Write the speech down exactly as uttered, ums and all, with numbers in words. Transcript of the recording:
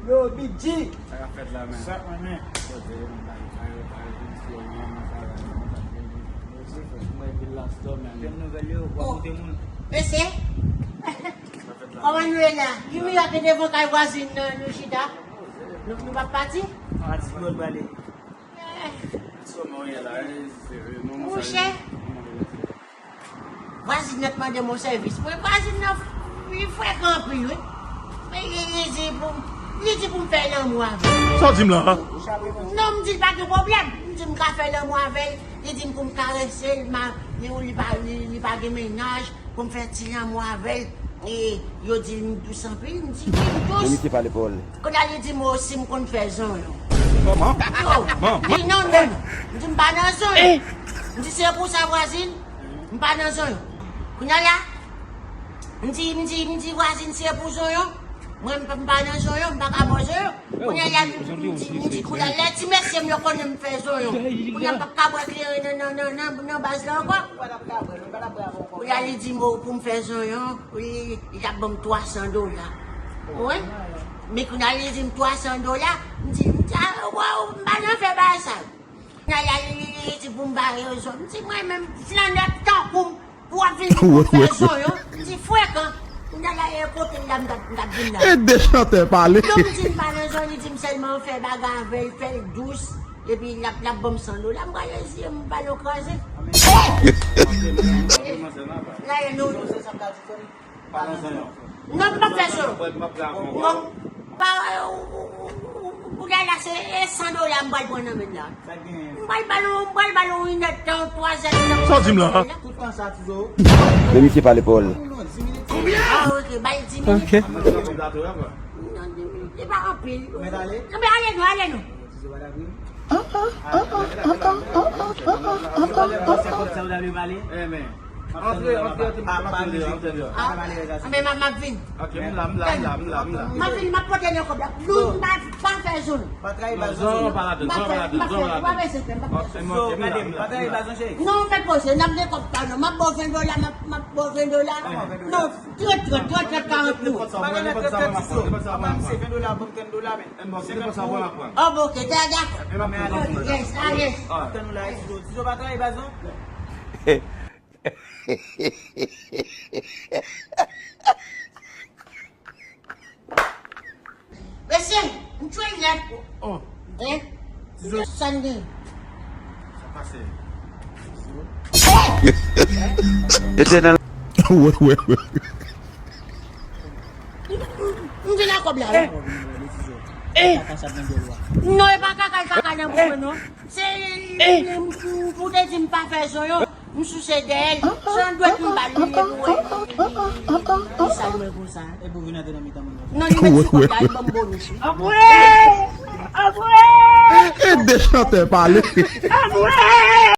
Yo, Big G. Sa k ap fèt la, men? Sa k, man, men? Kote, m bay, bay, bay, bay, misye, men, nan travay, nan travay. Mwen di last door, man. Fè m nouvèl yo, w ap moute moun. Mesye, kòman nou ye la? Yumi ap devan kay vwazin nan, nou chita. Nou, nou p ap pati? Pati, nou prale. Monchè, vwazin nan t mande m yon sèvis. Mwen, vwazin nan, li frekan anpil, wi. Men li, li di pou m, li di pou m fè lanmou avè l. Sa w di m la? Non, m di l pa gen pwoblèm. M di m ka fè lanmou avè l. Li di m pou m karese l, ma, li, li pa, li, li pa gen mennaj. Pou m fè ti lanmou avè l, e yo di m dous anpil, m di wi, m dous. Men misye pale pawòl. Kounye a li di m, o, si m konn fè zonyon. Kòman? Yo, li non, non, non. M di m pa nan zonyon. M di se pou sa vwazin, m pa nan zonyon. Kounye a la, m di, m di, m di vwazin se pou zonyon. Mwen, m pa, m pa nan zonyon, m pa ka bwè zonyon. Kounye a, m di, m di, kounye a, lè ti mesye m yo konnen m fè zonyon. Kounye a, m p ap ka bwè kleren nan, nan, nan, nan, nan baz la ankò. Kounye a, li di m pou m fè zonyon, li, li t ap ban m twa san dola. Wi. Men kounye a, li di m twa san dola, m di, m di, a, waw, m pa nan fè bagay sa yo. Kounye a, li, li, li, li di pou m ba rezon. M di, mwen menm, flannè tankou m, pou w ap vin di pou m fè zonyon. M di, frekan. Kounye a, la, e kote l la, m t ap, m t ap vin la. E de chantè pale. Yo, m di, m pa nan zonyon, li di m sèlman fè bagay avè l, fè l dous, epi l ap, l ap ban m san dola. M gade zye m, balon kraze. La, e nou. Pa nan zonyon. Non, m p ap fè sa. Non. Pa, ou, ou, ou, ou, ou, kounye a la, se, e san dola m pral pran nan men l la. M pral ba l yon, m pral ba l yon inèdtan, twazèdtan. Sa w di m la? Tout tan sa, Tizo. Men misye pale pawòl. Ah, ok, ba l di minit. Ok. Non, di minit. Li pa anpil. Mèt ale? Non, men ale nou, ale nou. Antre, antre, antre, antre deyò, antre deyò. Ah, men m ap, m ap vin. Ok, m la, m la, m la, m la, m la. M ap vin, m ap pote nan kòb la. Nou, m pa, pa fè zon. Pa trayi baz la. Zon pa ladan, zon pa ladan, zon pa ladan. M pa fè, m pa fè, m pa fè zon. So, gade, pa trayi baz la, cheri. Non, fè poze, n ap gen kòb pa nou. M ap ba w ven dola, m ap, m ap ba w ven dola. Non, trant, trant, trant, trant, karant pou ou. Pa gen trant, trant, Tizo. Apa m se ven dola, ban m trant dola, men. Oh, bon, ok, ta dakò. Yes, ah, yes. Tann ou la, Tizo. Tizo pa trayi baz non. Mesye, m tchwe nèt. Oh. Hein? Tizo. Sa n gen? Sa pase? Etènèl. Wè, wè, wè. M vin ak kòb la, wi. Eh. Non, e pa kaka, kaka nan bouch mwen, non. Se, m, m, m, ou te di m pa fè zonyon. M souse dèyè l. Se yon dwèt m ba l, li, li, li, li sal mwen konsa. Epi w vin antre nan mitan moun nan. Non, li met sou kòb la, li ban m bonis, wi. Apre! Apre! E de chantè pale. Apre!